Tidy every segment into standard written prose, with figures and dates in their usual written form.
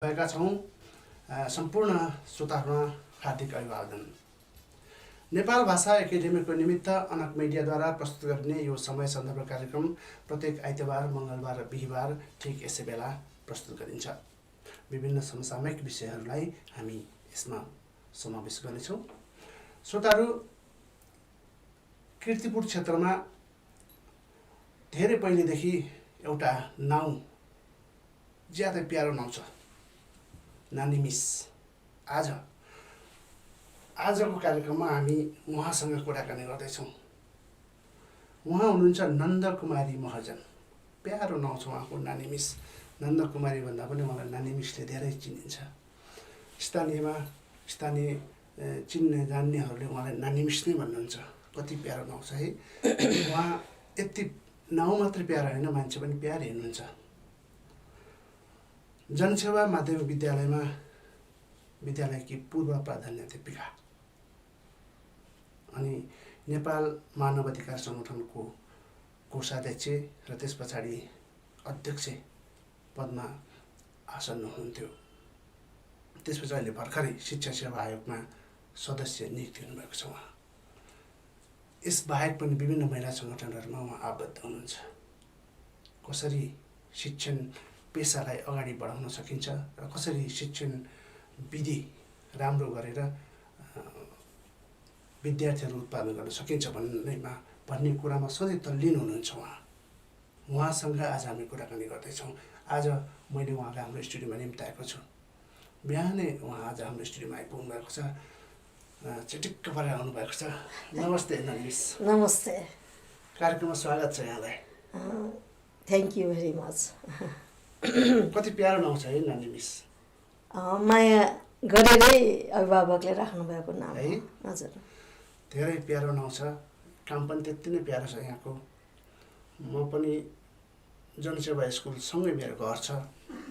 भएका छौँ। सम्पूर्ण श्रोताहरूमा हार्दिक अभिवादन। नेपाल भाषा एकाडेमीको निमित्त अनक मिडियाद्वारा प्रस्तुत गरिने यो समय सन्दर्भ कार्यक्रम प्रत्येक आइतबार, मङ्गलबार र बिहिबार ठिक यसै बेला प्रस्तुत गरिन्छ। विभिन्न समसामयिक विषयहरूलाई हामी यसमा समावेश गर्नेछौँ। श्रोताहरू, कीर्तिपुर क्षेत्रमा धेरै पहिलेदेखि एउटा नाउँ ज्यादै प्यारो नाउँ छ, नानी मिस। आजको कार्यक्रममा हामी उहाँसँग कुराकानी गर्दैछौँ। उहाँ हुनुहुन्छ नन्द कुमारी महर्जन। प्यारो नाउँ छ उहाँको, नानी मिस। नन्द कुमारी भन्दा पनि उहाँलाई नानी मिसले धेरै चिनिन्छ। स्थानीय चिन्ने जान्नेहरूले उहाँलाई नानी मिस नै भन्नुहुन्छ। कति प्यारो नाउँ छ है। उहाँ यति नाउँ मात्रै प्यारो होइन, मान्छे पनि प्यारो हुनुहुन्छ। जनसेवा माध्यमिक विद्यालयकी पूर्व प्राध्यापका अनि नेपाल मानव अधिकार सङ्गठनको कोषाध्यक्ष र त्यस पछाडि अध्यक्ष पदमा आसन्न हुनुहुन्थ्यो। त्यसपछि अहिले भर्खरै शिक्षा सेवा आयोगमा सदस्य नियुक्ति हुनुभएको छ उहाँ। यसबाहेक पनि विभिन्न महिला सङ्गठनहरूमा उहाँ आबद्ध हुनुहुन्छ। कसरी शिक्षण पेसालाई अगाडि बढाउन सकिन्छ र कसरी शिक्षण विधि राम्रो गरेर विद्यार्थीहरू उत्पादन गर्न सकिन्छ भन्ने कुरामा सधैँ तल्लीन हुनुहुन्छ उहाँ। उहाँसँग आज हामी कुराकानी गर्दैछौँ। आज मैले उहाँलाई हाम्रो स्टुडियोमा निम्ताएको छु। बिहानै उहाँ आज हाम्रो स्टुडियोमा आइपुग्नु भएको छ। चिटिक्क परेर आउनुभएको छ। नमस्ते नानी मिस। नमस्ते। कार्यक्रममा स्वागत छ यहाँलाई। Thank you very much. कति प्यारो नाउँ छ है नानी मिस। माया गरेरै अभिभावकले राख्नुभएको नाम है। हजुर, धेरै प्यारो नाउँ छ। काम पनि त्यति नै प्यारो छ यहाँको। म पनि जनसेवा स्कुलसँगै मेरो घर छ।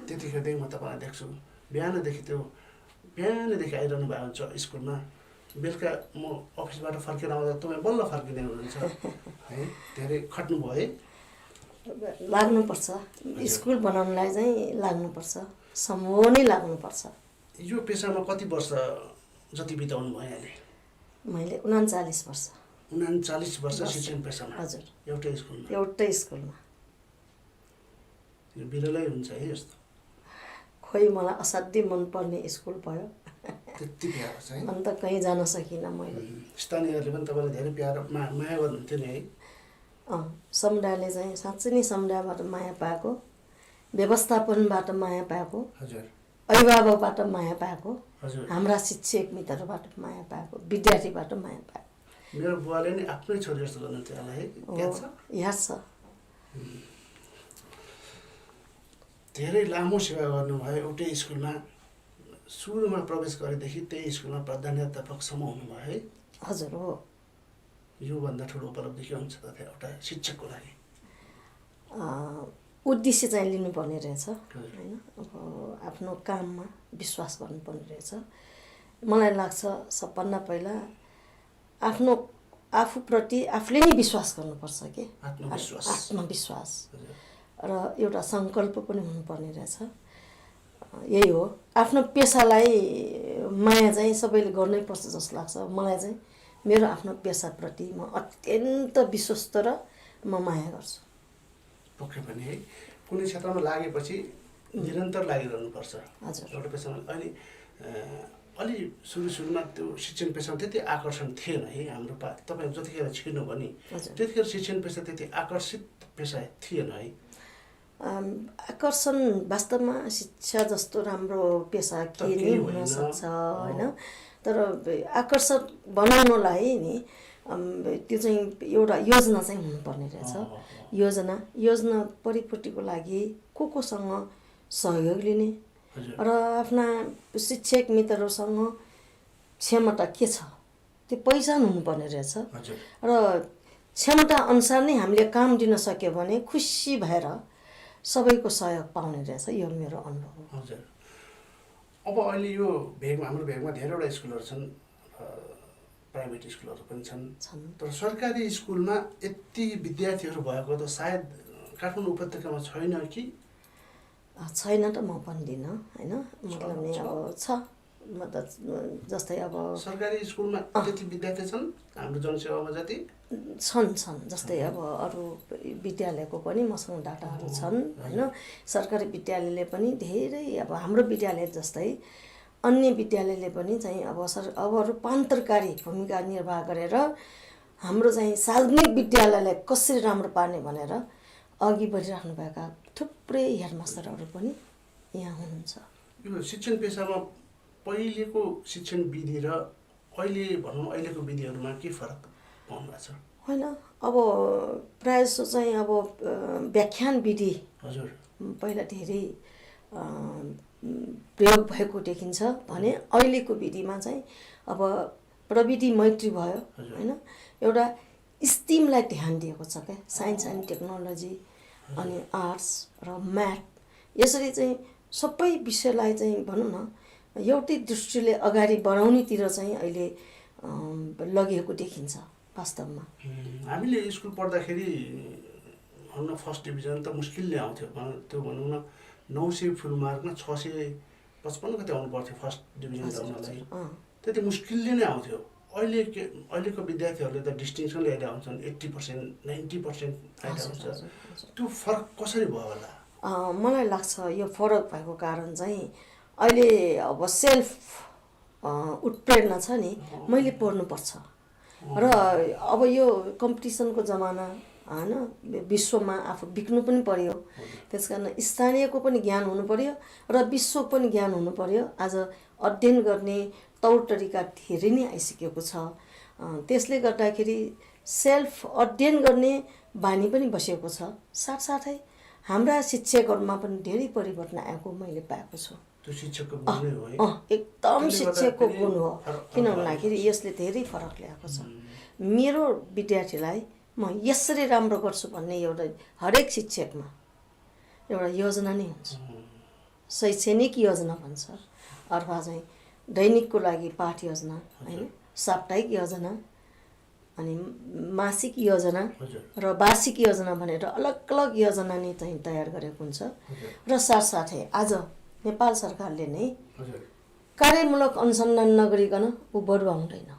त्यतिखेरदेखि म तपाईँलाई देख्छु। बिहानदेखि आइरहनु भएको हुन्छ स्कुलमा। बेलुका म अफिसबाट फर्केर आउँदा तपाईँ बल्ल फर्किँदै हुनुहुन्छ है। धेरै खट्नुभयो है। लाग्नुपर्छ। स्कुल बनाउनलाई चाहिँ लाग्नुपर्छ, समूह नै लाग्नुपर्छ। यो पेसामा कति वर्ष जति बिताउनु भयो यहाँले? मैले 39 वर्ष। 39 वर्ष शिक्षण पेसामा? हजुर, एउटै स्कुलमा? एउटै स्कुलमा। यो बिरलै हुन्छ है यस्तो। खोइ, मलाई असाध्यै मनपर्ने स्कुल भयो। त्यति प्यारो छ है। अन्त कहीँ जान सकिनँ मैले। स्थानीयहरूले पनि तपाईँलाई धेरै प्यारो माया गर्नुहुन्थ्यो नि है। समुदायले चाहिँ साँच्चै नै समुदायबाट माया पाएको, व्यवस्थापनबाट माया पाएको, हजुर, अभिभावकबाट माया पाएको, हजुर, हाम्रा शिक्षक मित्रबाट माया पाएको, विद्यार्थीबाट माया पाएको। मेरो बुवाले नि आफ्नै छोरी जस्तो गर्नुहुन्थ्यो होला है। याद छ? याद छ। धेरै लामो सेवा गर्नुभयो एउटै स्कुलमा। सुरुमा प्रवेश गरेदेखि त्यही स्कुलमा प्राध्यापकसम्म हुनुभयो है। हजुर, हो। योभन्दा ठुलो उपलब्धि के हुन्छ त एउटा शिक्षकको लागि? उद्देश्य चाहिँ लिनुपर्ने रहेछ होइन। अब आफ्नो काममा विश्वास गर्नुपर्ने रहेछ। मलाई लाग्छ सबभन्दा पहिला आफूप्रति आफूले नै विश्वास गर्नुपर्छ कि। आत्मविश्वास र एउटा सङ्कल्प पनि हुनुपर्ने रहेछ। यही हो। आफ्नो पेसालाई माया चाहिँ सबैले गर्नै पर्छ जस्तो लाग्छ मलाई चाहिँ। मेरो आफ्नो पेसाप्रति म अत्यन्त विश्वस्त र म माया गर्छु। पक्कै पनि है। कुनै क्षेत्रमा लागेपछि निरन्तर लागिरहनुपर्छ। हजुर। एउटा पेसामा अलि सुरुमा त्यो शिक्षण पेसामा त्यति आकर्षण थिएन है हाम्रो तपाईँ जतिखेर छिर्नुभयो नि त्यतिखेर शिक्षण पेसा त्यति आकर्षित पेसा थिएन है। आकर्षण वास्तवमा शिक्षा जस्तो राम्रो पेसा के नै हुनसक्छ होइन। तर आकर्षक बनाउनलाई नि त्यो चाहिँ एउटा योजना चाहिँ हुनुपर्ने रहेछ। योजना परिपूर्तिको लागि कोसँग सहयोग लिने र आफ्ना शिक्षक मित्रहरूसँग क्षमता के छ त्यो पहिचान हुनुपर्ने रहेछ। र क्षमता अनुसार नै हामीले काम दिन सक्यो भने खुसी भएर सबैको सहयोग पाउने रहेछ। यो मेरो अनुभव हो। हजुर। अब अहिले यो हाम्रो भेगमा धेरैवटा स्कुलहरू छन्, प्राइभेट स्कुलहरू पनि छन्। तर सरकारी स्कुलमा यति विद्यार्थीहरू भएको त सायद काठमाडौँ उपत्यकामा छैन कि? छैन त म भन्दिनँ होइन मतलब नि अब छ मतलब जस्तै अब सरकारी स्कुलमा त्यति विद्यार्थी छन् हाम्रो जनसेवामा जति छन् जस्तै अब अरू विद्यालयको पनि मसँग डाटाहरू छन् होइन सरकारी विद्यालयले पनि धेरै अब हाम्रो विद्यालय जस्तै अन्य विद्यालयले पनि चाहिँ अब रूपान्तरकारी भूमिका निर्वाह गरेर हाम्रो चाहिँ सार्वजनिक विद्यालयलाई कसरी राम्रो पार्ने भनेर अघि बढिराख्नुभएका थुप्रै हेडमास्टरहरू पनि यहाँ हुनुहुन्छ। यो शिक्षण पेसामा पहिलेको शिक्षण विधि र अहिलेको विधिहरूमा के फरक पाउनु भएको छ? होइन अब प्रायः जसो चाहिँ अब व्याख्यान विधि हजुर पहिला धेरै प्रयोग भएको देखिन्छ भने अहिलेको विधिमा चाहिँ अब प्रविधि मैत्री भयो होइन एउटा स्टिमलाई ध्यान दिएको छ क्या साइन्स एन्ड टेक्नोलोजी अनि आर्ट्स र म्याथ यसरी चाहिँ सबै विषयलाई चाहिँ भनौँ न एउटै दृष्टिले अगाडि बढाउनेतिर चाहिँ अहिले लगिएको देखिन्छ वास्तवमा। हामीले स्कुल पढ्दाखेरि भनौँ न फर्स्ट डिभिजन त मुस्किलले आउँथ्यो त्यो भनौँ न 900 फुल मार्कमा 655 कति आउनु पर्थ्यो फर्स्ट डिभिजन ल्याउनलाई त्यति मुस्किलले नै आउँथ्यो। अहिलेको विद्यार्थीहरूले त डिस्टिङसन ल्याएर आउँछन् 80% 90% आएर आउँछ। त्यो फरक कसरी भयो होला? मलाई लाग्छ यो फरक भएको कारण चाहिँ अहिले अब सेल्फ उत्प्रेरणा छ नि मैले पढ्नुपर्छ र अब यो कम्पिटिसनको जमाना होइन विश्वमा आफू बिक्नु पनि पर्यो त्यस कारण स्थानीयको पनि ज्ञान हुनु पर्यो र विश्वको पनि ज्ञान हुनु पर्यो। आज अध्ययन गर्ने तौर तरिका धेरै नै आइसकेको छ त्यसले गर्दाखेरि सेल्फ अध्ययन गर्ने बानी पनि बसेको छ। साथसाथै हाम्रा शिक्षकहरूमा पनि धेरै परिवर्तन आएको मैले पाएको छु। त्यो शिक्षकको गुण हो एकदम शिक्षकको गुण हो किन भन्दाखेरि यसले धेरै फरक ल्याएको छ। मेरो विद्यार्थीलाई म यसरी राम्रो गर्छु भन्ने एउटा हरेक शिक्षकमा एउटा योजना नै हुन्छ। शैक्षणिक योजना भन्छ अथवा चाहिँ दैनिकको लागि पाठ योजना होइन साप्ताहिक योजना अनि मासिक योजना र वार्षिक योजना भनेर अलग अलग योजना नै चाहिँ तयार गरेको हुन्छ र साथसाथै आज नेपाल सरकारले नै कार्यमूलक अनुसन्धान नगरिकन ऊ बढुवा हुँदैन।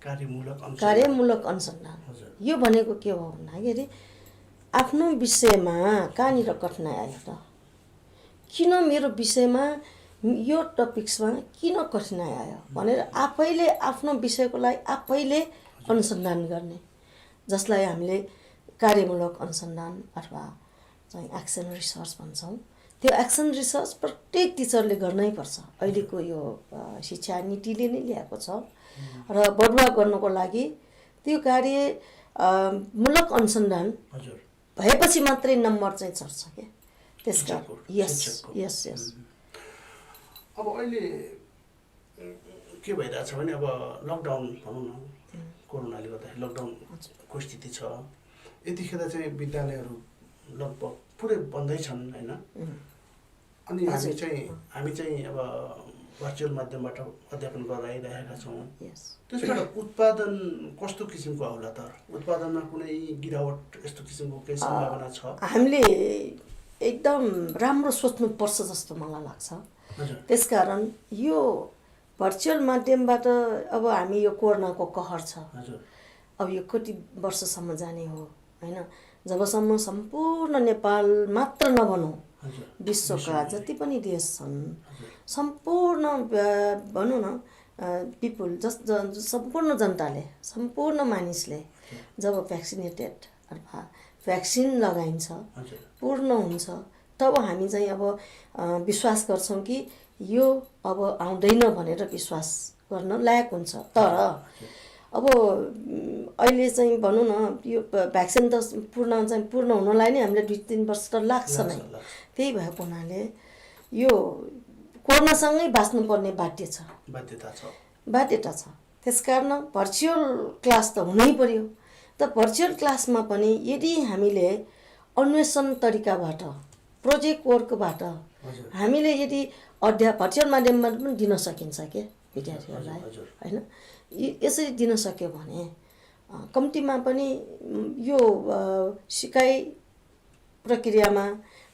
कार्यमूलक अनुसन्धान यो भनेको के हो भन्दाखेरि आफ्नो विषयमा कहाँनिर कठिनाइ आयो त किन मेरो विषयमा यो टपिक्समा किन कठिनाइ आयो भनेर आफैले आफ्नो विषयको लागि आफैले अनुसन्धान गर्ने जसलाई हामीले कार्यमूलक अनुसन्धान अथवा चाहिँ एक्सन रिसर्च भन्छौँ। त्यो एक्सन रिसर्च प्रत्येक टिचरले गर्नै पर्छ। अहिलेको यो शिक्षा नीतिले नै ल्याएको छ र बढुवा गर्नको लागि त्यो कार्यमूलक अनुसन्धान भएपछि मात्रै नम्बर चाहिँ चढ्छ क्या त्यसका यस यस यस। अब अहिले के भइरहेछ भने अब लकडाउन भनौँ न कोरोनाले गर्दाखेरि लकडाउनको स्थिति छ यतिखेर चाहिँ विद्यालयहरू लगभग पुरै बन्दै छन् होइन अनि हामी चाहिँ अब भर्चुअल माध्यमबाट अध्यापन गराइरहेका छौँ। त्यसबाट उत्पादन कस्तो किसिमको होला त? उत्पादनमा कुनै गिरावट यस्तो किसिमको केही सम्भावना छ? हामीले एकदम राम्रो सोच्नुपर्छ जस्तो मलाई लाग्छ। त्यसकारण यो भर्चुअल माध्यमबाट अब हामी यो कोरोनाको कहर छ अब यो कति वर्षसम्म जाने हो होइन जबसम्म सम्पूर्ण नेपाल मात्र नभनौँ विश्वका जति पनि देश छन् सम्पूर्ण भनौँ न पिपुल सम्पूर्ण जनताले सम्पूर्ण मानिसले जब भ्याक्सिनेटेड अथवा भ्याक्सिन लगाइन्छ पूर्ण हुन्छ तब हामी चाहिँ अब विश्वास गर्छौँ कि यो अब आउँदैन भनेर विश्वास गर्न लायक हुन्छ। तर अब अहिले चाहिँ भनौँ न यो भ्याक्सिन त पूर्ण हुनलाई नै हामीले 2-3 वर्ष त लाग्छ नै। त्यही भएको हुनाले यो कोरोनासँगै बाँच्नुपर्ने बाध्यता छ। त्यसकारण भर्चुअल क्लास त हुनै पर्यो। त भर्चुअल क्लासमा पनि यदि हामीले अन्वेषण तरिकाबाट प्रोजेक्ट वर्कबाट हामीले यदि भर्चुअल माध्यममा पनि दिन सकिन्छ क्या विद्यार्थीहरूलाई होइन यसरी दिन सक्यो भने कम्तीमा पनि यो सिकाइ प्रक्रियामा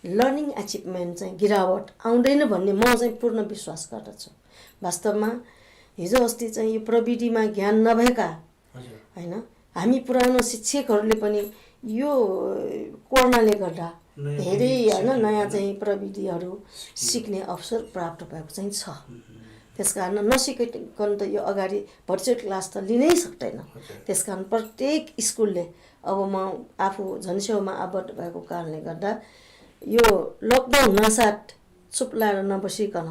लर्निङ एचिभमेन्ट चाहिँ गिरावट आउँदैन भन्ने म चाहिँ पूर्ण विश्वास गर्दछु। वास्तवमा हिजो अस्ति चाहिँ यो प्रविधिमा ज्ञान नभएका होइन हामी पुरानो शिक्षकहरूले पनि यो कोरोनाले गर्दा धेरै होइन नयाँ चाहिँ प्रविधिहरू सिक्ने अवसर प्राप्त भएको चाहिँ छ। त्यसकारण नसिकिकन त यो अगाडि भर्चुअल क्लास त लिनै सक्दैन। त्यसकारण प्रत्येक स्कुलले अब म आफू झन्स्याउमा आबद्ध भएको कारणले गर्दा यो लकडाउन हुनासाथ चुप लाएर नबसिकन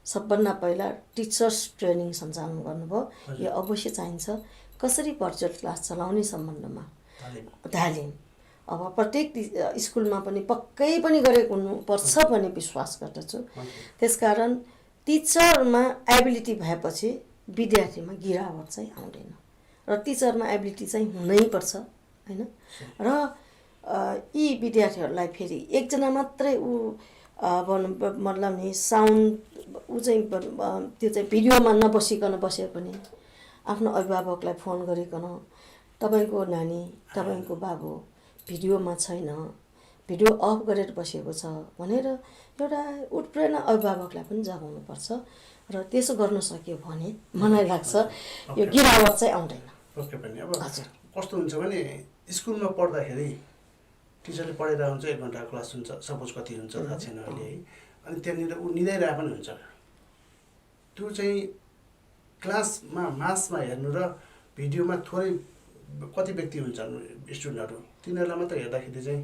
सबभन्दा पहिला टिचर्स ट्रेनिङ सञ्चालन गर्नुभयो। यो अवश्य चाहिन्छ। कसरी भर्चुअल क्लास चलाउने सम्बन्धमा तालिम अब प्रत्येक स्कुलमा पनि पक्कै पनि गरेको हुनुपर्छ भन्ने विश्वास गर्दछु। त्यसकारण टिचरमा एबिलिटी भएपछि विद्यार्थीमा गिरावट चाहिँ आउँदैन र टिचरमा एबिलिटी चाहिँ हुनैपर्छ होइन। र यी विद्यार्थीहरूलाई फेरि एकजना मात्रै मतलब नि साउन्ड चाहिँ त्यो चाहिँ भिडियोमा नबसिकन बसे पनि आफ्नो अभिभावकलाई फोन गरिकन तपाईँको नानी तपाईँको बाबु भिडियोमा छैन, भिडियो अफ गरेर बसेको छ भनेर एउटा उत्प्रेरणा अभिभावकलाई पनि जगाउनुपर्छ र त्यसो गर्न सक्यो भने मलाई लाग्छ यो गिरावट चाहिँ आउँदैन। पक्कै पनि अब कस्तो हुन्छ भने स्कुलमा पढ्दाखेरि टिचरले पढाइरहेको हुन्छ 1 घन्टा क्लास हुन्छ सपोज कति हुन्छ थाहा छैन अहिले है। अनि त्यहाँनिर ऊ निदाइरहेको पनि हुन्छ। त्यो चाहिँ क्लासमा मासमा हेर्नु र भिडियोमा थोरै कति व्यक्ति हुन्छन् स्टुडेन्टहरू तिनीहरूलाई मात्र हेर्दाखेरि चाहिँ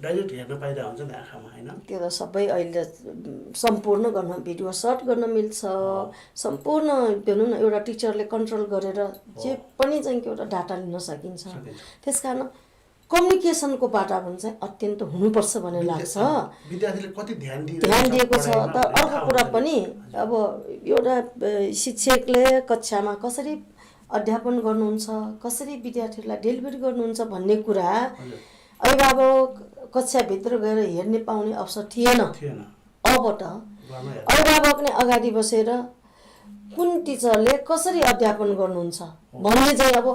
डाइरेक्ट हेर्न पाइरहेको हुन्छ नि आँखामा होइन। त्यो त सबै अहिले सम्पूर्ण गर्न भिडियो सर्ट गर्न मिल्छ। सम्पूर्ण भनौँ न एउटा टिचरले कन्ट्रोल गरेर जे पनि चाहिँ एउटा डाटा लिन सकिन्छ। त्यसकारण कम्युनिकेसनको वातावरण चाहिँ अत्यन्त हुनुपर्छ भन्ने लाग्छ। विद्यार्थीले कति ध्यान दिएको छ त। अर्को कुरा पनि अब एउटा शिक्षकले कक्षामा कसरी अध्यापन गर्नुहुन्छ, कसरी विद्यार्थीहरूलाई डेलिभरी गर्नुहुन्छ भन्ने कुरा अभिभावक कक्षाभित्र गएर हेर्ने पाउने अवसर थिएन। अब त अभिभावक नै अगाडि बसेर कुन टिचरले कसरी अध्यापन गर्नुहुन्छ भन्ने चाहिँ अब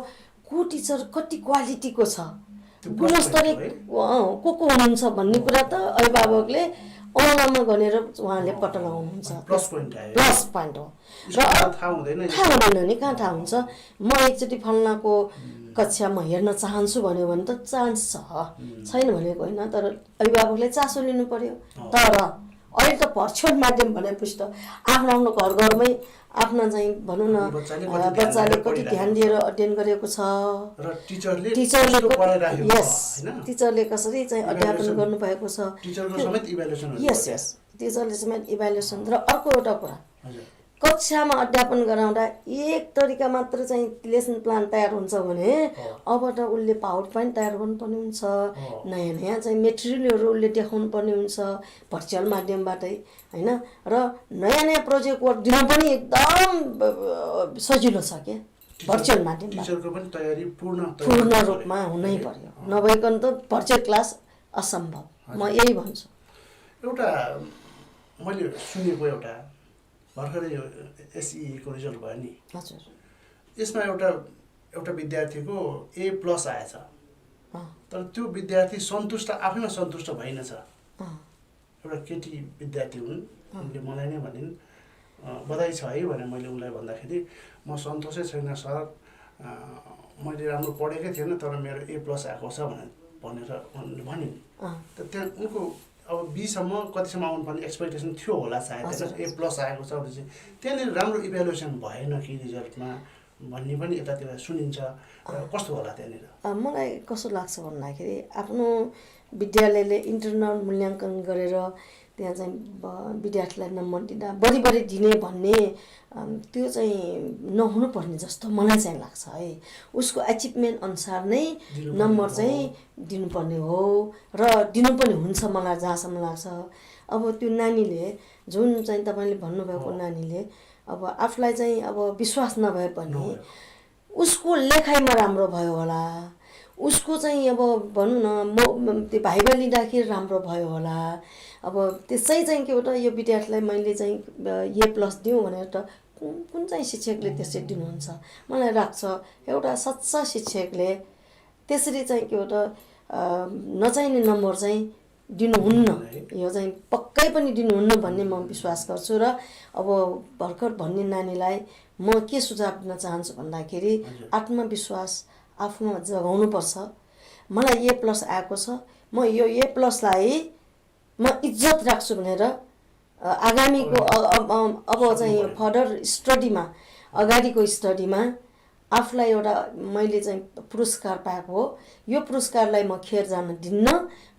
को टिचर कति क्वालिटीको छ, गुणस्तरीय को हुनुहुन्छ भन्ने कुरा त अभिभावकले अनलाइनमा गनेर उहाँले पत्ता लगाउनुहुन्छ। प्लस पोइन्ट हो। र थाहा हुँदैन नि कहाँ थाहा हुन्छ। म एकचोटि फल्नाको कक्षा म हेर्न चाहन्छु भन्यो भने त चान्स छैन भनेको होइन, तर अभिभावकले चासो लिनु पर्यो। तर अहिले त भर्चुअल माध्यम भनेपछि त आफ्नो आफ्नो घर घरमै आफ्ना चाहिँ भनौँ न बच्चाले कति ध्यान दिएर अध्ययन गरेको छ र टिचरले कसरी चाहिँ अध्यापन गर्नुभएको छ, टिचरले समेत इभ्यालुएसन। र अर्को एउटा कुरा कक्षामा अध्यापन गराउँदा एक तरिका मात्र चाहिँ लेसन प्लान तयार हुन्छ भने अब त उसले पावर पोइन्ट तयार गर्नुपर्ने हुन्छ, नयाँ नयाँ चाहिँ मेटेरियलहरू उसले देखाउनु पर्ने हुन्छ भर्चुअल माध्यमबाटै होइन। र नयाँ नयाँ प्रोजेक्ट वर्क दिन पनि एकदम सजिलो छ क्या भर्चुअल माध्यमबाट। टिचरको पनि तयारी पूर्ण रूपमा हुनै पर्यो, नभइकन त भर्चुअल क्लास असम्भव। म यही भन्छु। एउटा मैले सुनेको एउटा भर्खरै यो एसईको रिजल्ट भयो नि, हजुर, यसमा एउटा विद्यार्थीको A+ आएछ। तर त्यो विद्यार्थी सन्तुष्ट आफैमा सन्तुष्ट भइनछ। एउटा केटी विद्यार्थी हुन्, उनले मलाई नै भनिन् बधाई छ है भने मैले उनलाई भन्दाखेरि म सन्तोषै छैन सर, मैले राम्रो पढेकै थिएन तर मेरो A+ आएको छ भनेर उनले भनिन्। त त्यहाँ उनको अब बीसम्म कतिसम्म आउनुपर्ने एक्सपेक्टेसन थियो होला सायद, A+ आएको छ भने चाहिँ त्यहाँनिर राम्रो इभ्यालुएसन भएन कि रिजल्टमा भन्ने पनि यतातिर सुनिन्छ। कस्तो होला त्यहाँनिर? मलाई कस्तो लाग्छ भन्दाखेरि आफ्नो विद्यालयले इन्टरनल मूल्याङ्कन गरेर त्यहाँ चाहिँ विद्यार्थीलाई नम्बर दिँदा बढी दिने भन्ने त्यो चाहिँ नहुनुपर्ने जस्तो मलाई चाहिँ लाग्छ है। उसको एचिभमेन्ट अनुसार नै नम्बर चाहिँ दिनुपर्ने हो र दिनु पनि हुन्छ मलाई जहाँसम्म लाग्छ। अब त्यो नानीले जुन चाहिँ तपाईँले भन्नुभएको नानीले अब आफूलाई चाहिँ अब विश्वास नभए पनि उसको लेखाइमा राम्रो भयो होला, उसको चाहिँ अब भनौँ न त्यो भाइभा लिँदाखेरि राम्रो भयो होला। अब त्यसै चाहिँ के हो त यो विद्यार्थीलाई मैले चाहिँ A+ दिउँ भनेर त कुन चाहिँ शिक्षकले त्यसरी दिनुहुन्छ? मलाई लाग्छ एउटा सच्चा शिक्षकले त्यसरी चाहिँ के हो त नचाहिने नम्बर चाहिँ दिनुहुन्न, यो चाहिँ पक्कै पनि दिनुहुन्न भन्ने म विश्वास गर्छु। र अब भर्खर भन्ने नानीलाई म के सुझाव दिन चाहन्छु भन्दाखेरि आत्मविश्वास आफूमा जगाउनुपर्छ। मलाई A+ आएको छ, म यो A+लाई म इज्जत राख्छु भनेर आगामीको अब चाहिँ फर्दर स्टडीमा, अगाडिको स्टडीमा आफूलाई एउटा मैले चाहिँ पुरस्कार पाएको हो, यो पुरस्कारलाई म खेर जान दिन्न,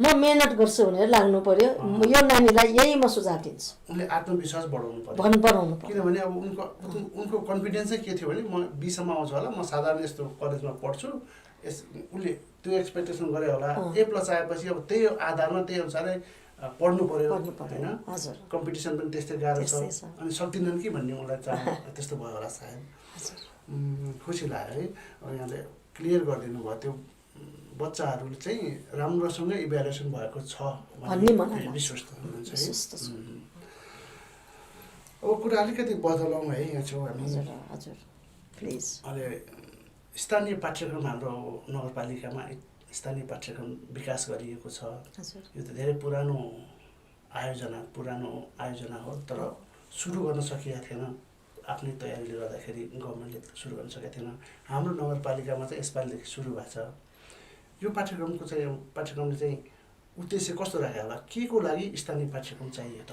म मेहनत गर्छु भनेर लाग्नु पर्यो। यो नानीलाई यही म सुझाव दिन्छु। उनले आत्मविश्वास बढाउनु पर्यो, बढाउनु पर्यो। किनभने अब उनको कन्फिडेन्स चाहिँ के थियो भने म B सम्म आउँछु होला, म साधारण यस्तो कलेजमा पढ्छु, उसले त्यो एक्सपेक्टेसन गरे होला। A+ आएपछि अब त्यही आधारमा त्यही अनुसारै पढ्नु पर्यो होइन, कम्पिटिसन पनि त्यस्तै गाह्रो छ, अनि सक्दिनन् कि भन्ने मलाई त्यस्तो भयो होला सायद। खुसी लाग्यो है यहाँले क्लियर गरिदिनु भयो। त्यो बच्चाहरूले चाहिँ राम्रोसँग इभ्यालुएसन भएको छ भन्ने मलाई विश्वस्त हुनुहुन्छ है। अब कुरा अलिकति बदलौँ है, यहाँ छौँ हामी। हजुर प्लिज। अहिले स्थानीय पाठ्यक्रम हाम्रो नगरपालिकामा स्थानीय पाठ्यक्रम विकास गरिएको छ। यो त धेरै पुरानो आयोजना हो, तर सुरु गर्न सकिएको थिएन। आफ्नै तयारीले गर्दाखेरि गभर्मेन्टले सुरु गर्न सकेको थिएन। हाम्रो नगरपालिकामा चाहिँ यसपालिदेखि सुरु भएको छ। यो पाठ्यक्रमले चाहिँ उद्देश्य कस्तो राख्यो होला, के को लागि स्थानीय पाठ्यक्रम चाहियो त?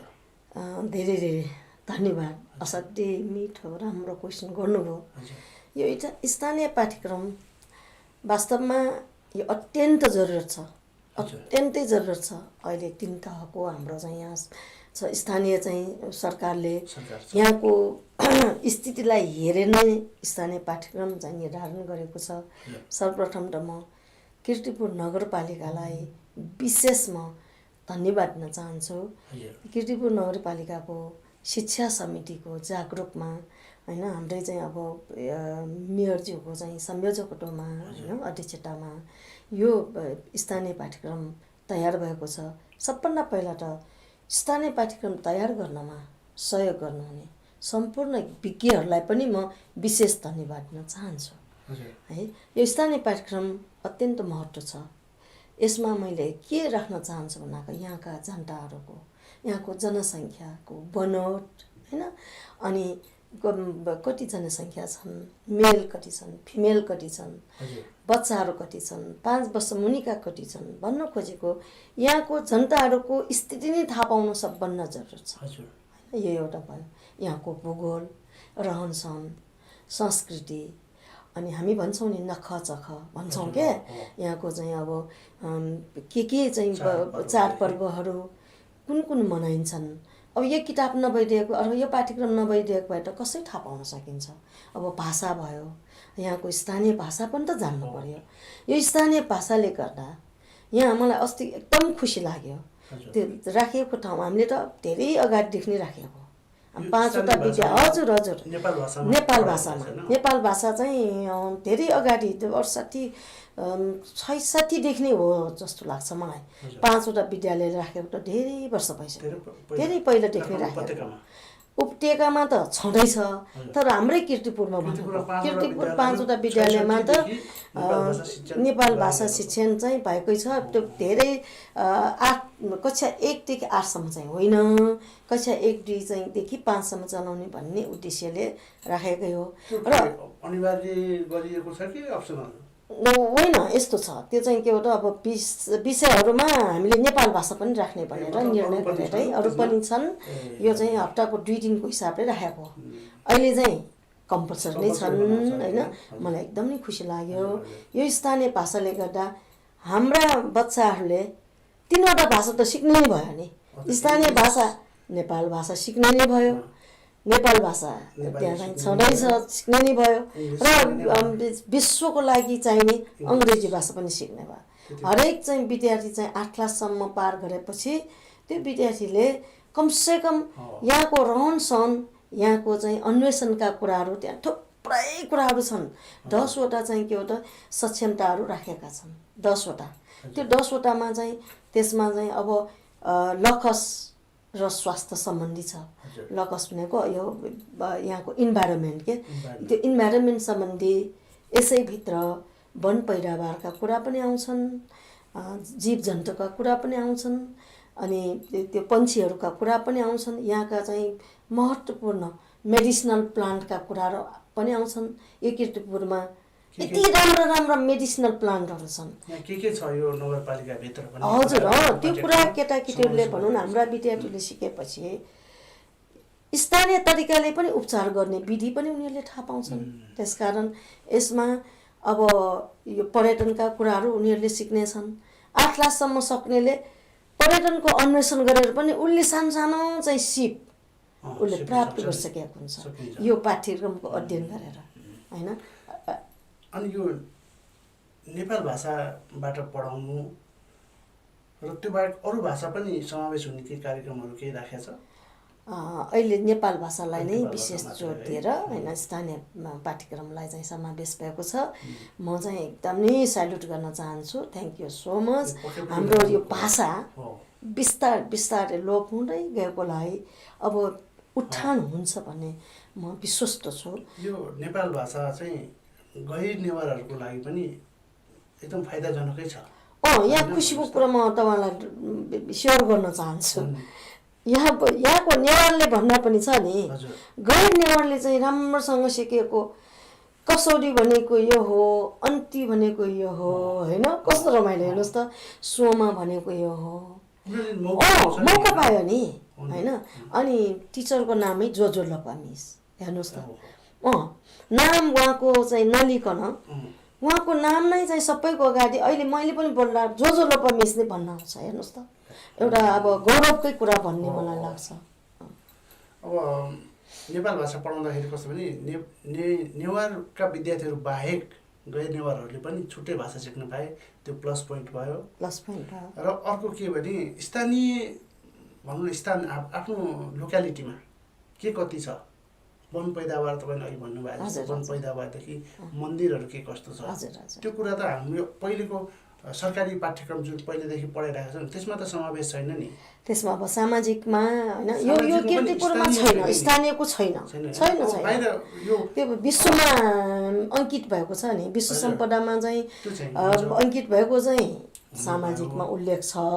धेरै धेरै धन्यवाद, असाध्यै मिठो राम्रो क्वेसन गर्नुभयो। यो एउटा स्थानीय पाठ्यक्रम वास्तवमा यो अत्यन्त जरुरत छ, अत्यन्तै जरुरत छ। अहिले 3 तहको हाम्रो चाहिँ यहाँ छ। स्थानीय चाहिँ सरकारले यहाँको स्थितिलाई हेरेर नै स्थानीय पाठ्यक्रम चाहिँ निर्धारण गरेको छ। सर्वप्रथम त म कीर्तिपुर नगरपालिकालाई विशेष म धन्यवाद दिन चाहन्छु। कीर्तिपुर नगरपालिकाको शिक्षा समितिको जागरुकमा होइन, हाम्रै चाहिँ अब मेयरज्यूको चाहिँ संयोजकत्वमा होइन, अध्यक्षतामा यो स्थानीय पाठ्यक्रम तयार भएको छ। सबभन्दा पहिला त स्थानीय पाठ्यक्रम तयार गर्नमा सहयोग गर्नुहुने सम्पूर्ण विज्ञहरूलाई पनि म विशेष धन्यवाद दिन चाहन्छु है। यो स्थानीय पाठ्यक्रम अत्यन्त महत्त्व छ। यसमा मैले के राख्न चाहन्छु भन्नाको यहाँका जनताहरूको, यहाँको जनसङ्ख्याको बनोट होइन, अनि कति जनसङ्ख्या छन्, मेल कति छन्, फिमेल कति छन्, बच्चाहरू कति छन्, 5 वर्ष मुनिका कति छन् भन्न खोजेको यहाँको जनताहरूको स्थिति नै थाहा पाउनु सबभन्दा जरुरी छ। यो एउटा भयो। यहाँको भूगोल, रहनसहन, संस्कृति, अनि हामी भन्छौँ नि नखचख भन्छौँ क्या, यहाँको चाहिँ अब के चाहिँ चाडपर्वहरू कुन कुन मनाइन्छन्। अब यो किताब नभइदिएको अथवा यो पाठ्यक्रम नभइदिएको भए त कसरी थाहा पाउन सकिन्छ। अब भाषा भयो, यहाँको स्थानीय भाषा पनि त जान्नु पर्यो। यो स्थानीय भाषाले गर्दा यहाँ मलाई अस्ति एकदम खुसी लाग्यो। त्यो राखिएको ठाउँ हामीले त धेरै अगाडिदेखि नै राखेको 5वटा विद्या। हजुर नेपाल भाषा चाहिँ धेरै अगाडि 60देखि नै हो जस्तो लाग्छ मलाई। 5वटा विद्यालय राखेको त धेरै वर्ष भइसक्यो, धेरै पहिलादेखि नै राखेको। उपत्यकामा त छँदैछ, तर हाम्रै कीर्तिपुरमा कीर्तिपुर 5वटा विद्यालयमा त नेपाल भाषा शिक्षण चाहिँ भएकै छ। त्यो धेरै कक्षा 1 देखि 8सम्म चाहिँ होइन, कक्षा 1, 2 चाहिँ देखि 5सम्म चलाउने भन्ने उद्देश्यले राखेकै हो। र अनिवार्य गरिएको छ कि अप्सनल होइन, यस्तो छ। त्यो चाहिँ के हो त, अब विषयहरूमा हामीले नेपाल भाषा पनि राख्ने भनेर निर्णय गरेर है, अरू पनि छन्। यो चाहिँ हप्ताको 2 दिनको हिसाबले राखेको हो। अहिले चाहिँ कम्पलसरी नै छन् होइन। मलाई एकदमै खुसी लाग्यो। यो स्थानीय भाषाले गर्दा हाम्रा बच्चाहरूले 3वटा भाषा त सिक्नै भयो नि। स्थानीय भाषा नेपाल भाषा सिक्ने नै भयो, नेपाल भाषा त्यहाँ चाहिँ छँदैछ सिक्ने नै भयो, र विश्वको लागि चाहिने अङ्ग्रेजी भाषा पनि सिक्ने भयो। हरेक चाहिँ विद्यार्थी चाहिँ 8 क्लाससम्म पार गरेपछि त्यो विद्यार्थीले कमसेकम यहाँको रहनसहन, यहाँको चाहिँ अन्वेषणका कुराहरू, त्यहाँ थुप्रै कुराहरू छन्। 10वटा चाहिँ के हो त सक्षमताहरू राखेका छन्, 10वटा। त्यो 10वटामा चाहिँ त्यसमा चाहिँ अब लकस र स्वास्थ्य सम्बन्धी छ। लकस भनेको यो यहाँको इन्भाइरोमेन्ट के, त्यो इन्भाइरोमेन्ट सम्बन्धी, यसैभित्र वन पैदावारका कुरा पनि आउँछन्, जीव जन्तुका कुरा पनि आउँछन् अनि त्यो पन्छीहरूका कुरा पनि आउँछन् यहाँका चाहिँ महत्त्वपूर्ण मेडिसिनल प्लान्टका कुराहरू पनि आउँछन् यो कीर्तिपुरमा यति राम्रो राम्रो मेडिसिनल प्लान्टहरू छन् के छ यो नगरपालिकाभित्र पनि हजुर त्यो कुरा केटाकेटीहरूले भनौँ न हाम्रा विद्यार्थीहरूले सिकेपछि स्थानीय तरिकाले पनि उपचार गर्ने विधि पनि उनीहरूले थाहा पाउँछन् त्यसकारण यसमा अब यो पर्यटनका कुराहरू उनीहरूले सिक्नेछन् 8 क्लाससम्म सक्नेले पर्यटनको अन्वेषण गरेर पनि उसले सानो चाहिँ सिप उसले प्राप्त गरिसकेको हुन्छ यो पाठ्यक्रमको अध्ययन गरेर होइन अनि यो नेपाल भाषाबाट पढाउनु र त्यो बाहेक अरू भाषा पनि समावेश हुने केही कार्यक्रमहरू केही राखेको छ अहिले नेपाल भाषालाई नै विशेष जोड दिएर होइन स्थानीय पाठ्यक्रमलाई चाहिँ समावेश भएको छ म चाहिँ एकदमै सल्युट गर्न चाहन्छु थ्याङ्क यू सो मच हाम्रो यो भाषा बिस्तारै लोप हुँदै गएकोलाई अब उत्थान हुन्छ भन्ने म विश्वस्त छु यो नेपाल भाषा चाहिँ गैर नेवारहरूको लागि पनि एकदम फाइदाजनकै छ यहाँ खुसीको कुरा म तपाईँलाई सेयर गर्न चाहन्छु यहाँको नेवारले भन्दा पनि छ नि गैर नेवारले चाहिँ राम्रोसँग सिकेको कसौरी भनेको यो हो अन्ती भनेको यो हो होइन कस्तो रमाइलो हेर्नुहोस् त सोमा भनेको यो हो मौका पायो नि होइन अनि टिचरको नामै जोजो लपा मिस हेर्नुहोस् त नाम उहाँको चाहिँ नलिकन उहाँको नाम नै चाहिँ सबैको अगाडि अहिले मैले पनि बोल्दा जोजो लपा मिस नै भन्न आउँछ हेर्नुहोस् त एउटा अब गौरवकै कुरा भन्ने मलाई लाग्छ अब नेपाल भाषा पढाउँदाखेरि कस्तो भने नेवारका विद्यार्थीहरू बाहेक गैर नेवारहरूले पनि छुट्टै भाषा सिक्न पाए त्यो प्लस पोइन्ट भयो र अर्को के भने स्थानीय भनौँ न आफ्नो लोक्यालिटीमा के कति छ वन पैदावार तपाईँले अघि भन्नुभएको छ वन पैदावारदेखि मन्दिरहरू के कस्तो छ त्यो कुरा त हाम्रो पहिलेको सरकारी पाठ्यक्रम जुन पहिलेदेखि पढाइरहेको छ त्यसमा त समावेश छैन नि त्यसमा अब सामाजिकमा होइन यो कीर्तिपुरमा छैन स्थानीयको छैन त्यो विश्वमा अङ्कित भएको छ नि विश्व सम्पदामा चाहिँ अङ्कित भएको चाहिँ सामाजिकमा उल्लेख छ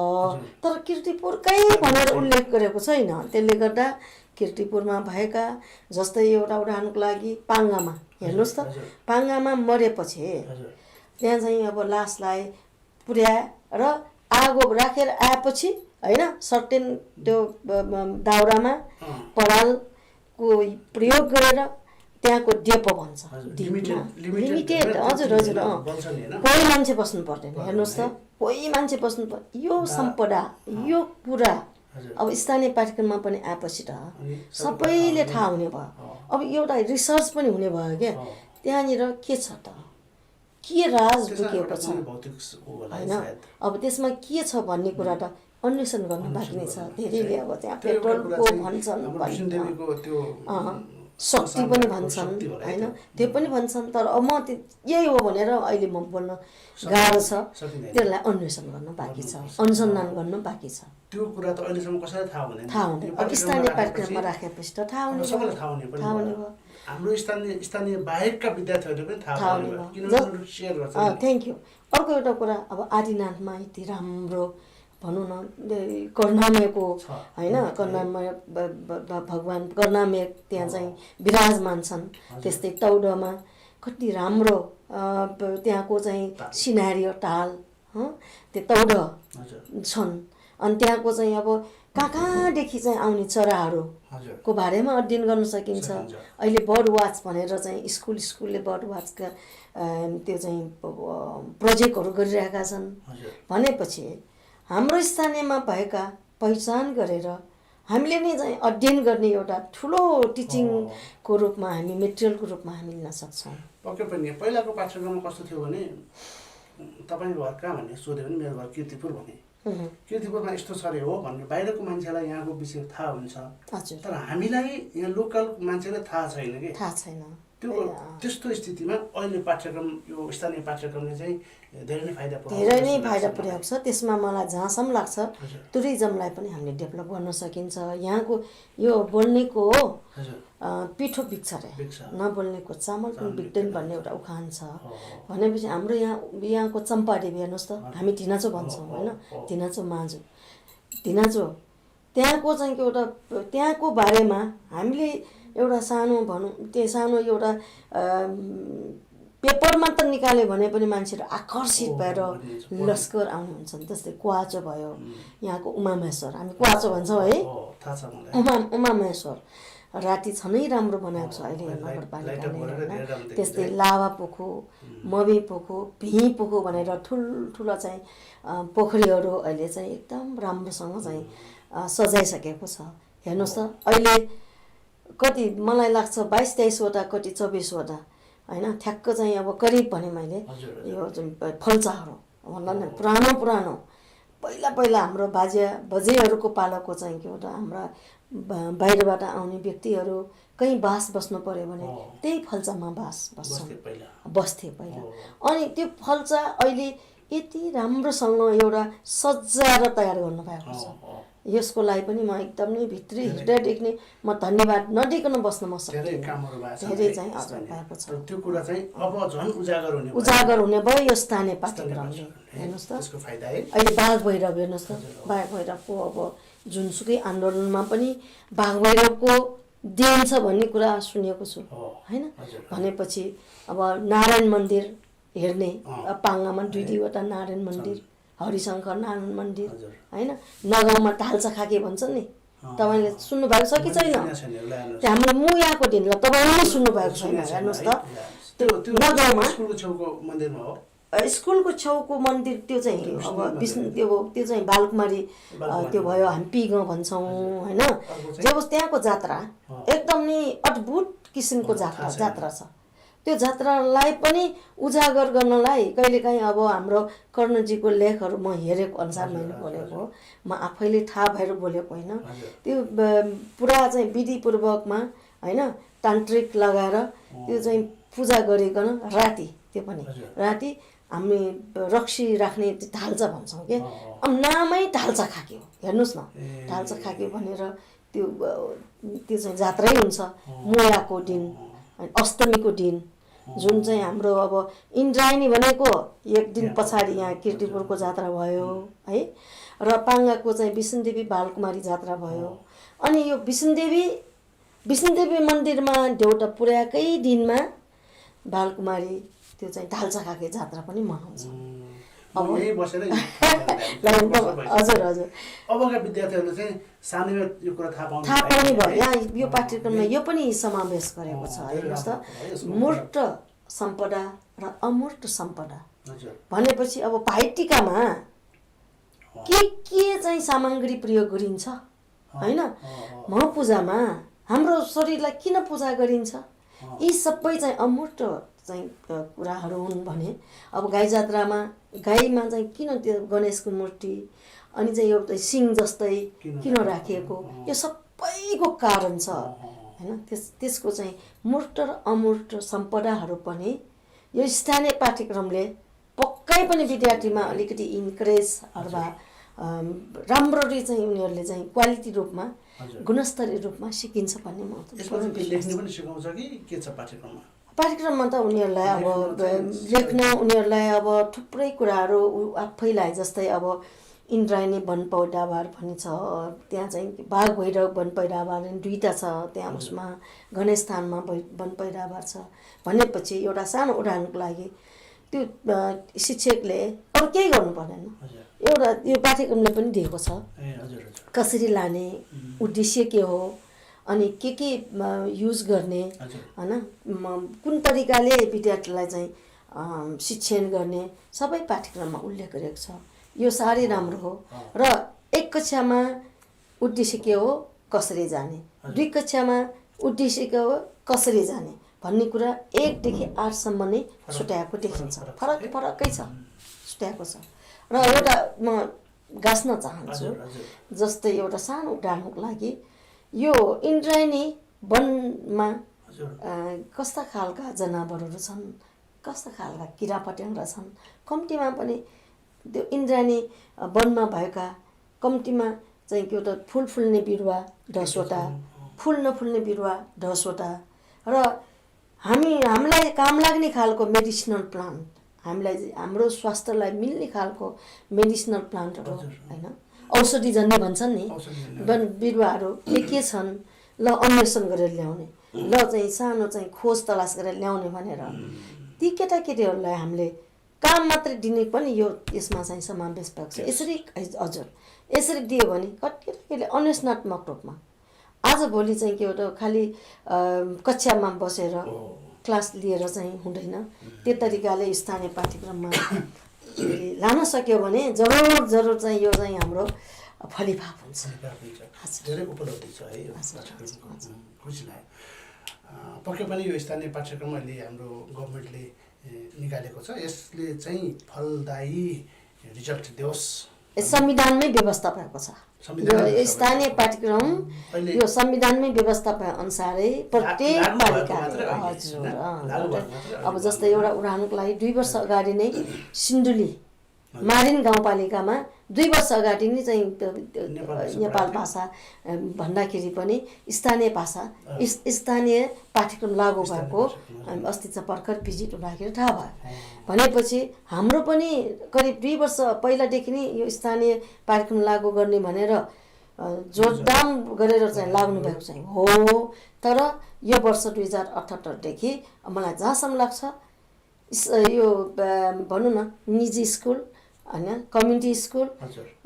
तर कीर्तिपुरकै भनेर उल्लेख गरेको छैन त्यसले गर्दा कीर्तिपुरमा भएका जस्तै एउटा उदाहरणको लागि पाङ्गामा हेर्नुहोस् त पाङ्गामा मरेपछि त्यहाँ चाहिँ अब लासलाई पुर्याएर आगो राखेर आएपछि होइन सर्टेन त्यो दाउरामा परालको प्रयोग गरेर त्यहाँको डेपो भन्छ लिमिटेड हजुर कोही मान्छे बस्नु पर्दैन हेर्नुहोस् त कोही मान्छे बस्नु पर्दैन यो सम्पदा यो कुरा अब स्थानीय पाठ्यक्रममा पनि आएपछि त सबैले थाहा हुने भयो अब एउटा रिसर्च पनि हुने भयो क्या त्यहाँनिर के छ त के राज लुकेको छ होइन अब त्यसमा के छ भन्ने कुरा त अन्वेषण गर्नु बाँकी नै छ धेरैले अब त्यहाँ पेट्रोलको भन्छन् शक्ति पनि भन्छन् होइन त्यो पनि भन्छन् तर अब म यही हो भनेर अहिले म बोल्न गाह्रो छ त्यसलाई अन्वेषण गर्नु बाँकी छ अनुसन्धान गर्नु बाँकी छ त्यो कुरा त अहिलेसम्म कसैलाई थाहा हुँदैन अब स्थानीय कार्यक्रममा राखेपछि त थाहा हुने सबैलाई थाहा हुने भयो हाम्रो स्थानीय बाहेकका विद्यार्थीहरूले पनि थाहा हुने किनभने सेयर गर्छ थ्याङ्क यू अर्को एउटा कुरा अब आदिनाथमा यति राम्रो भनौँ न कर्णामयको होइन कर्णामय भगवान् कर्णामय त्यहाँ चाहिँ विराजमान छन् त्यस्तै तौडमा कति राम्रो त्यहाँको चाहिँ सिनारियो टाल त्यो तौड छन् अनि त्यहाँको चाहिँ अब कहाँदेखि चाहिँ आउने चराहरूको बारेमा अध्ययन गर्न सकिन्छ अहिले बर्ड वाच भनेर चाहिँ स्कुलले बर्ड वाचका त्यो चाहिँ प्रोजेक्टहरू गरिरहेका छन् भनेपछि हाम्रो स्थानीयमा भएका पहिचान गरेर हामीले नै चाहिँ अध्ययन गर्ने एउटा ठुलो टिचिङको रूपमा हामी मेटेरियलको रूपमा हामी लिन सक्छौँ पक्कै पनि पहिलाको पाठ्यक्रममा कस्तो थियो भने तपाईँको घर कहाँ भन्ने सोध्यो भने मेरो घर कीर्तिपुर भने कीर्तिपुरमा यस्तो छ अरे हो भनेर बाहिरको मान्छेलाई यहाँको विषय थाहा हुन्छ तर हामीलाई यहाँ लोकल मान्छेलाई थाहा छैन कि थाहा छैन त्यो त्यस्तो स्थितिमा अहिले पाठ्यक्रम यो स्थानीय पाठ्यक्रमले चाहिँ धेरै नै फाइदा पुर्याउँछ। धेरै नै फाइदा पुर्याउँछ। त्यसमा मलाई जहाँसम्म लाग्छ टुरिज्मलाई पनि हामीले डेभलप गर्न सकिन्छ। यहाँको यो बोल्नेको पिठो बिग्छ अरे, नबोल्नेको चामल पनि बिग्दैन भन्ने एउटा उखान छ। भनेपछि हाम्रो यहाँको चम्पादेवी हेर्नुहोस् त, हामी धिनाचो भन्छौँ होइन, धिनाचो माझो धिनाचो, त्यहाँको चाहिँ एउटा त्यहाँको बारेमा हामीले एउटा सानो भनौँ, त्यो सानो एउटा पेपरमा त निकाल्यो भने पनि मान्छेहरू आकर्षित भएर लस्कर आउनुहुन्छ। जस्तै कुवाचो भयो, यहाँको उमामहेश्वर, हामी कुवाचो भन्छौँ है, उमामहेश्वर राति छनै राम्रो बनाएको छ अहिले नगरपालिकाले होइन। त्यस्तै लाभा पोखो, मबी पोखो, भिँ पोखो भनेर ठुल्ठुलो चाहिँ पोखरीहरू अहिले चाहिँ एकदम राम्रोसँग चाहिँ सजाइसकेको छ। हेर्नुहोस् त अहिले कति मलाई लाग्छ 22-23वटा कति 24वटा होइन, ठ्याक्क चाहिँ अब करिब भने मैले यो जुन फल्चाहरू भन्दा नि पुरानो पहिला हाम्रो बजेहरूको पालोको चाहिँ के एउटा हाम्रा बाहिरबाट आउने व्यक्तिहरू कहीँ बास बस्नु पर्यो भने त्यही फल्चामा बस्थे पहिला। अनि त्यो फल्चा अहिले यति राम्रोसँग एउटा सजाएर तयार गर्नुभएको छ। यसको लागि पनि म एकदमै भित्री हृदयदेखि म धन्यवाद नदिकन बस्न म सक्दिनँ। धेरै चाहिँ अझ भएको छ। त्यो कुरा चाहिँ अब झन् उजागर हुने भयो यो स्थानीय पाठ्यक्रमले। हेर्नुहोस् त अहिले बाघ भैरव हेर्नुहोस् त, बाघ भैरवको अब जुनसुकै आन्दोलनमा पनि बाघ भैरवको देन छ भन्ने कुरा सुनेको छु होइन। भनेपछि अब नारायण मन्दिर हेर्ने, पाङ्गामा 2-2वटा नारायण मन्दिर, हरिशङ्कर नारायण मन्दिर होइन, नगाउँमा ढाल्चा खाके भन्छ नि, तपाईँले सुन्नुभएको छ कि छैन? त्यो हाम्रो मुयाको दिनलाई तपाईँले पनि सुन्नुभएको छैन। हेर्नुहोस् त त्यो नगाउँमा स्कुलको छेउको मन्दिर त्यो चाहिँ अब विष्णु त्यो चाहिँ बालकुमारी त्यो भयो, हामी पिगाउँ भन्छौँ होइन। जब त्यहाँको जात्रा एकदम नै अद्भुत किसिमको जात्रा छ। त्यो जात्रालाई पनि उजागर गर्नलाई कहिलेकाहीँ अब हाम्रो कर्णजीको लेखहरू म हेरेको अनुसार मैले बोलेको हो, म आफैले थाहा भएर बोलेको होइन। त्यो पुरा चाहिँ विधिपूर्वकमा होइन तान्त्रिक लगाएर त्यो चाहिँ पूजा गरिकन राति, त्यो पनि राति हामी रक्सी राख्ने ढाल्चा भन्छौँ क्या, अब नामै ढाल्चा खाक्यो। हेर्नुहोस् न, ढाल्चा खाक्यो भनेर त्यो चाहिँ जात्रै हुन्छ। मोयाको दिन, अष्टमीको दिन जुन चाहिँ हाम्रो अब इन्द्रायणी भनेको एक दिन पछाडि यहाँ किर्तिपुरको जात्रा भयो है, र पाङ्गाको चाहिँ विष्णुदेवी बालकुमारी जात्रा भयो। अनि यो विष्णुदेवी मन्दिरमा देउटा पुर्याएकै दिनमा बालकुमारी त्यो चाहिँ ढाल्चा खाके जात्रा पनि मनाउँछ। अब यही बसेर हजुर अबका विद्यार्थीहरूले चाहिँ सानैमा यो कुरा थाहा पाउने भयो। यहाँ यो पाठ्यक्रममा यो पनि समावेश गरेको छ। हेर्नुहोस् त, मूर्त सम्पदा र अमूर्त सम्पदा भनेपछि अब भाइटिकामा के चाहिँ सामग्री प्रयोग गरिन्छ होइन, महपूजामा हाम्रो शरीरलाई किन पूजा गरिन्छ, यी सबै चाहिँ अमूर्त चाहिँ कुराहरू हुन् भने अब गाई जात्रामा गाईमा चाहिँ किन त्यो गणेशको मूर्ति अनि चाहिँ एउटा सिंह जस्तै किन राखिएको, यो सबैको कारण छ होइन। त्यसको चाहिँ मूर्त र अमूर्त सम्पदाहरू पनि यो स्थानीय पाठ्यक्रमले पक्कै पनि विद्यार्थीमा अलिकति इन्करेज अथवा राम्ररी चाहिँ उनीहरूले चाहिँ क्वालिटी रूपमा गुणस्तरीय रूपमा सिकिन्छ भन्ने म पाठ्यक्रममा त उनीहरूलाई अब लेख्न उनीहरूलाई अब थुप्रै कुराहरू आफैलाई, जस्तै अब इन्द्रायणी वन पैदावार भन्ने छ, त्यहाँ चाहिँ बाघ भैरव वन पैदावार दुईवटा छ, त्यहाँ उसमा गणेश स्थानमा वन पैदावार छ भनेपछि एउटा सानो उदाहरणको लागि त्यो शिक्षकले अरू केही गर्नु पर्दैन, एउटा यो पाठ्यक्रमले पनि दिएको छ कसरी लाने, उद्देश्य के हो, अनि के युज गर्ने होइन, कुन तरिकाले विद्यार्थीलाई चाहिँ शिक्षण गर्ने सबै पाठ्यक्रममा उल्लेख गरेको छ। यो साह्रै राम्रो हो। र एक कक्षामा उद्देश्य के हो, कसरी जाने, 2 कक्षामा उद्देश्य के हो, कसरी जाने भन्ने कुरा 1 देखि 8 सम्म नै छुट्याएको देखिन्छ। फरकै छ, छुट्याएको छ। र एउटा म गाँस्न चाहन्छु, जस्तै एउटा सानो उदाहरणको लागि यो इन्द्रायणी वनमा कस्ता खालका जनावरहरू छन्, कस्ता खालका किरापट्याङ्ग्रा छन्, कम्तीमा पनि त्यो इन्द्रायणी वनमा भएका कम्तीमा चाहिँ के त फुल फुल्ने बिरुवा 10 वटा, फुल नफुल्ने बिरुवा 10 वटा र हामीलाई काम लाग्ने खालको मेडिसिनल प्लान्ट, हामीलाई हाम्रो स्वास्थ्यलाई मिल्ने खालको मेडिसिनल प्लान्टहरू हैन, औषधिजन्य भन्छन् नि बिरुवाहरू के छन् ल अन्वेषण गरेर ल्याउने, ल चाहिँ सानो चाहिँ खोज तलास गरेर ल्याउने भनेर ती केटाकेटीहरूलाई हामीले काम मात्रै दिने पनि यो यसमा चाहिँ समावेश भएको छ। यसरी हजुर यसरी दियो भने केटाकेटीले अन्वेषणात्मक रूपमा आजभोलि चाहिँ के हो त खालि कक्षामा बसेर क्लास लिएर चाहिँ हुँदैन, त्यो तरिकाले स्थानीय पाठ्यक्रममा लान सक्यो भने जरुर चाहिँ यो चाहिँ हाम्रो फलिफाप हुन्छ। धेरै उपलब्धि छ है यो पाठ्यक्रमको, खुसी लाग्यो। पक्कै पनि यो स्थानीय पाठ्यक्रम अहिले हाम्रो गभर्मेन्टले निकालेको छ, यसले चाहिँ फलदायी रिजल्ट दियोस्। संविधानमै व्यवस्था भएको छ यो स्थानीय पाठ्यक्रम, यो संविधानमै व्यवस्था भए अनुसारै प्रत्येक पालिकाले हजुर अब जस्तै एउटा उदाहरणको लागि 2 वर्ष अगाडि नै सिन्धुली मारिन गाउँपालिकामा 2 वर्ष अगाडि नै चाहिँ नेपाल भाषा भन्दाखेरि पनि स्थानीय भाषा स्थानीय पाठ्यक्रम लागू भएको अस्ति चाहिँ भर्खर भिजिट हुँदाखेरि थाहा भयो। भनेपछि हाम्रो पनि करिब 2 वर्ष पहिलादेखि नै यो स्थानीय पाठ्यक्रम लागू गर्ने भनेर जोडदाम गरेर चाहिँ लाग्नु भएको चाहिँ हो। तर यो वर्ष 2078 देखि मलाई जहाँसम्म लाग्छ यो भनौँ न निजी स्कुल हैन, कम्युनिटी स्कुल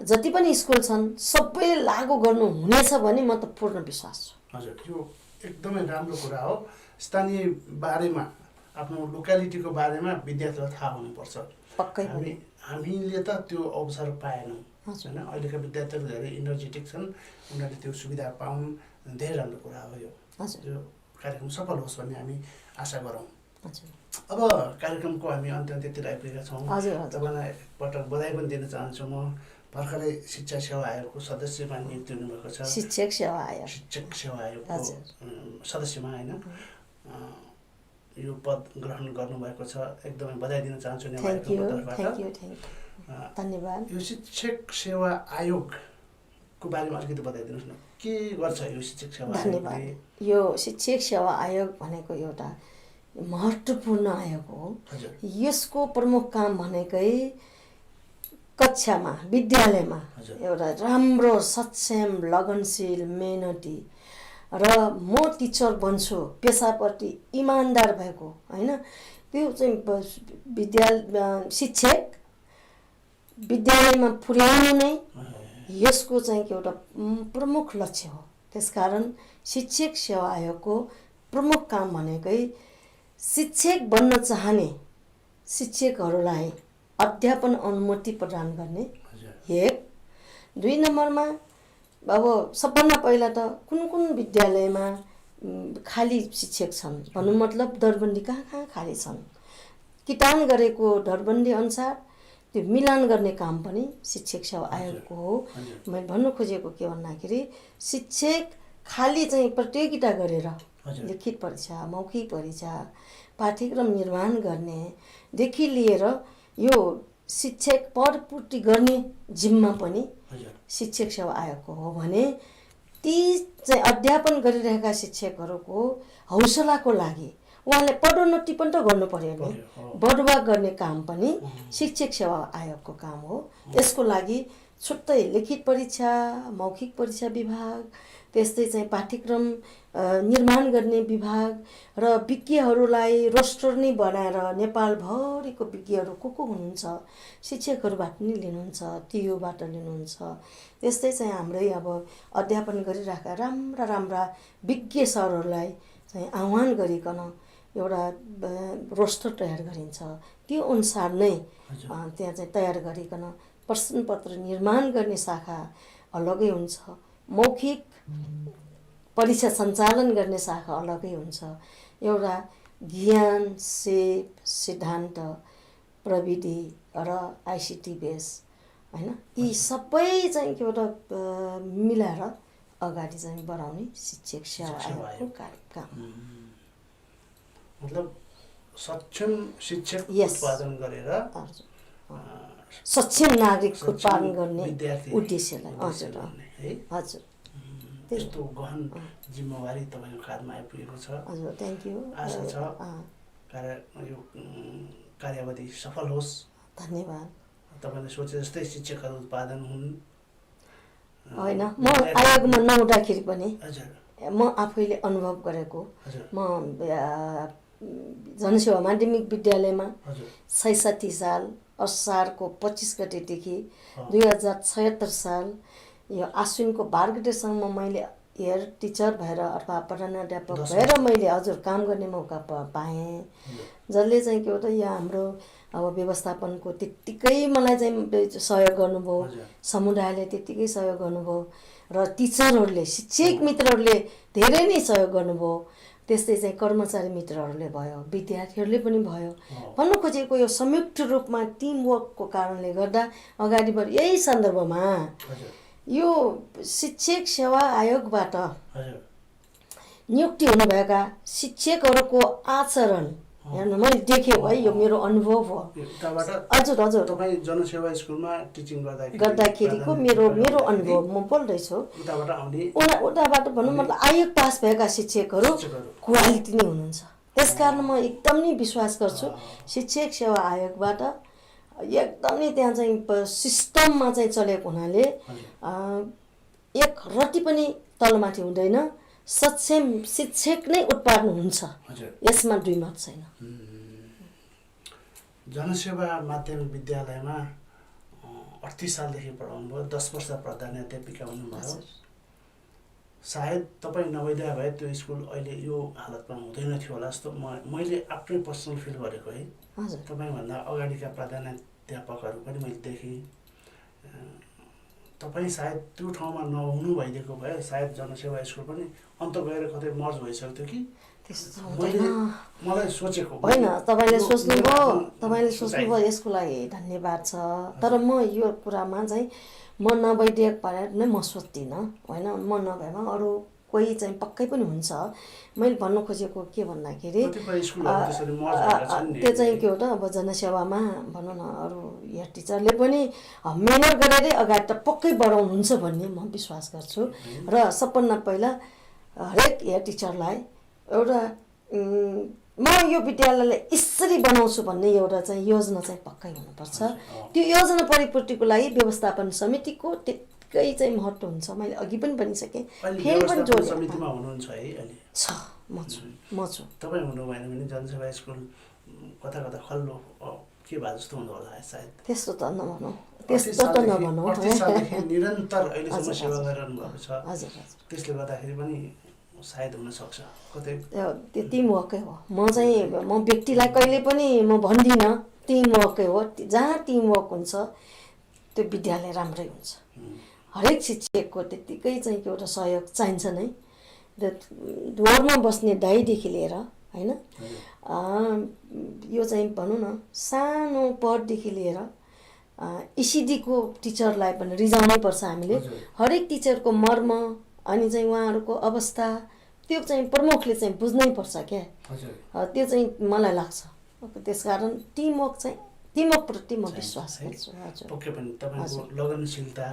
जति पनि स्कुल छन् सबै लागू गर्नु हुनेछ भने म त पूर्ण विश्वास छु। हजुर यो एकदमै राम्रो कुरा हो। स्थानीय बारेमा आफ्नो लोकालिटीको बारेमा विद्यार्थीलाई थाहा हुनुपर्छ। पक्कै हामीले त त्यो अवसर पाएनौँ हैन। अहिलेका विद्यार्थीहरू धेरै इनर्जेटिक छन्, उनीहरूले त्यो सुविधा पाउन्, धेरै राम्रो कुरा हो यो। यो कार्यक्रम सफल होस् भन्ने हामी आशा गरौँ। अब कार्यक्रमको हामी अन्त्यतिर आइपुगेका छौँ। तपाईँलाई एकपटक बधाई पनि दिन चाहन्छु म। भर्खरै शिक्षा सेवा आयोगको सदस्यमा नियुक्ति हुनुभएको छ। शिक्षक सेवा आयोगको सदस्यमा हैन, यो पद ग्रहण गर्नुभएको छ, एकदमै बधाई दिन चाहन्छु नेपालको तर्फबाट। धन्यवाद। यो शिक्षक सेवा आयोगको बारेमा अलिकति बताइदिनुहोस् न, के गर्छ यो शिक्षक सेवा आयोग? धन्यवाद। यो शिक्षक सेवा आयोग भनेको एउटा महत्त्वपूर्ण आयोग हो। यसको प्रमुख काम भनेकै कक्षामा विद्यालयमा एउटा राम्रो सक्षम लगनशील मेहनती र म टिचर बन्छु पेसाप्रति इमान्दार भएको हैन, त्यो चाहिँ शिक्षक विद्यालयमा पुर्याउनु नै यसको चाहिँ एउटा प्रमुख लक्ष्य हो। त्यसकारण शिक्षक सेवा आयोगको प्रमुख काम भनेकै शिक्षक बन्न चाहने शिक्षकहरूलाई अध्यापन अनुमति प्रदान गर्ने एक। 2 नम्बरमा अब सबभन्दा पहिला त कुन विद्यालयमा खाली शिक्षक छन् भन्नु मतलब दरबन्दी कहाँ खाली छन्, किटान गरेको दरबन्दी अनुसार त्यो मिलान गर्ने काम पनि शिक्षक सेवा आयोगको हो। मैले भन्नु खोजेको के भन्दाखेरि शिक्षक खाली चाहिँ प्रतियोगिता गरेर लिखित परीक्षा, मौखिक परीक्षा, पाठ्यक्रम निर्माण गर्नेदेखि लिएर यो शिक्षक पदपूर्ति गर्ने जिम्मा पनि शिक्षक सेवा आयोगको हो भने ती चाहिँ अध्यापन गरिरहेका शिक्षकहरूको हौसलाको लागि उहाँले पदोन्नति पनि त गर्नु पर्यो नि, बढुवा गर्ने काम पनि शिक्षक सेवा आयोगको काम हो। यसको लागि छुट्टै लिखित परीक्षा, मौखिक परीक्षा विभाग, त्यस्तै चाहिँ पाठ्यक्रम निर्माण गर्ने विभाग र विज्ञहरूलाई रोस्टर नै बनाएर नेपालभरिको विज्ञहरू को हुनुहुन्छ शिक्षकहरूबाट नि लिनुहुन्छ, टियुबाट लिनुहुन्छ। त्यस्तै चाहिँ हाम्रै अब अध्यापन गरिरहेका राम्रा विज्ञ सरहरूलाई चाहिँ आह्वान गरिकन एउटा रोस्टर तयार गरिन्छ। त्यो अनुसार नै त्यहाँ चाहिँ तयार गरिकन प्रश्नपत्र निर्माण गर्ने शाखा अलगै हुन्छ, मौखिक परीक्षा सञ्चालन गर्ने शाखा अलगै हुन्छ। एउटा ज्ञान, सेप, सिद्धान्त, प्रविधि र आइसिटी बेस हैन, यी सबै चाहिँ एउटा मिलाएर अगाडि चाहिँ बढाउने शिक्षक सेवा आयोगको काम। मतलब सक्षम शिक्षक Yes. उत्पादन गरेर सक्षम नागरिक उत्पादन गर्ने विद्यार्थी उद्देश्यलाई हजुर भन्ने है हजुर त्यस्तो गहन जिम्मेवारी तपाईँको काँधमा आइपुगेको छ हजुर थ्याङ्क यू आशा छ यो कार्यावधि सफल होस् धन्यवाद तपाईँले सोचे जस्तै शिक्षकहरू उत्पादन हुन् होइन म आयोगमा नहुँदाखेरि पनि हजुर म आफैले अनुभव गरेको हजुर म जनसेवा माध्यमिक विद्यालयमा हजुर 66 साल असारको 25 गतेदेखि 2076 साल यो आश्विनको 12 गतेसम्म मैले हेयर टिचर भएर अथवा प्रधानाध्यापक भएर मैले हजुर काम गर्ने मौका पाएँ जसले चाहिँ के हो त यहाँ हाम्रो अब व्यवस्थापनको त्यत्तिकै मलाई चाहिँ सहयोग गर्नुभयो समुदायले त्यत्तिकै सहयोग गर्नुभयो र टिचरहरूले शिक्षक मित्रहरूले धेरै नै सहयोग गर्नुभयो त्यस्तै चाहिँ कर्मचारी मित्रहरूले भयो विद्यार्थीहरूले पनि भयो भन्नु खोजेको यो संयुक्त रूपमा टिमवर्कको कारणले गर्दा अगाडि बढ यही सन्दर्भमा यो शिक्षक सेवा आयोगबाट नियुक्ति हुनुभएका शिक्षकहरूको आचरण हेर्नु मैले देखेँ है यो मेरो अनुभव हो हजुर हजुर तपाईँ जनसेवा स्कुलमा टिचिङ गर्दाखेरिको मेरो अनुभव म बोल्दैछु उताबाट भनौँ मतलब आयोग पास भएका शिक्षकहरू क्वालिटी नै हुनुहुन्छ त्यसकारण म एकदम नै विश्वास गर्छु शिक्षक सेवा आयोगबाट एकदम नै त्यहाँ चाहिँ सिस्टममा चाहिँ चलेको हुनाले एक रति पनि तलमाथि हुँदैन सक्षम शिक्षक नै उत्पादन हुन्छ यसमा दुई मत छैन जनसेवा माध्यमिक विद्यालयमा 38 सालदेखि पढाउनु भयो 10 वर्ष प्रधानाध्यापिका हुनुभयो सायद तपाईँ नभइदिया भए त्यो स्कुल अहिले यो हालतमा हुँदैन थियो होला जस्तो मैले आफ्नै पर्सनल फिल गरेको है तपाईँभन्दा अगाडिका प्रधानाध्यापकहरू पनि मैले देखेँ तपाईँ सायद त्यो ठाउँमा नहुनु भइदिएको भए सायद जनसेवा स्कुल पनि अन्त गएर कतै मर्ज भइसक्थ्यो कि मलाई सोचेको होइन तपाईँले सोच्नुभयो यसको लागि धन्यवाद छ तर म यो कुरामा चाहिँ म नभइदिएको भए नै म सोच्दिनँ होइन म नभएमा अरू कोही चाहिँ पक्कै पनि हुन्छ मैले भन्नु खोजेको के भन्दाखेरि त्यो चाहिँ के हो त अब जनसेवामा भनौँ न अरू हेयर टिचरले पनि मेहनत गरेरै अगाडि त पक्कै बढाउनुहुन्छ भन्ने म विश्वास गर्छु र सबभन्दा पहिला हरेक हेयर टिचरलाई एउटा म यो विद्यालयलाई यसरी बनाउँछु भन्ने एउटा चाहिँ योजना चाहिँ पक्कै हुनुपर्छ त्यो योजना परिपूर्तिको लागि व्यवस्थापन समितिको त्यतिकै चाहिँ महत्त्व हुन्छ मैले अघि पनि भनिसकेँ फेरि पनि जोड समितिमा हुनुहुन्छ है अहिले छ म छु तपाईँ हुनु भएन भने जनसेवा स्कुल कता कता खल्लो के भए जस्तो हुँदो होला सायद त्यस्तो त नभनौँ निरन्तर अहिलेसम्म सेवा गरिरहनु भएको छ त्यसले गर्दाखेरि पनि सायद हुन सक्छ कतै त्यो टिमवर्कै हो म व्यक्तिलाई कहिले पनि म भन्दिनँ टिमवर्कै हो जहाँ टिमवर्क हुन्छ त्यो विद्यालय राम्रै हुन्छ हरेक शिक्षकको त्यत्तिकै चाहिँ एउटा सहयोग चाहिन्छ नै ढोरमा बस्ने दाइदेखि लिएर होइन यो चाहिँ भनौँ न सानो पददेखि लिएर इसिडीको टिचरलाई पनि रिजाउनै पर्छ हामीले हरेक टिचरको मर्म अनि चाहिँ उहाँहरूको अवस्था त्यो चाहिँ प्रमुखले चाहिँ बुझ्नै पर्छ क्या त्यो चाहिँ मलाई लाग्छ त्यसकारण टिमवर्कप्रति म विश्वास गर्छु पक्कै पनि तपाईँको लगनशीलता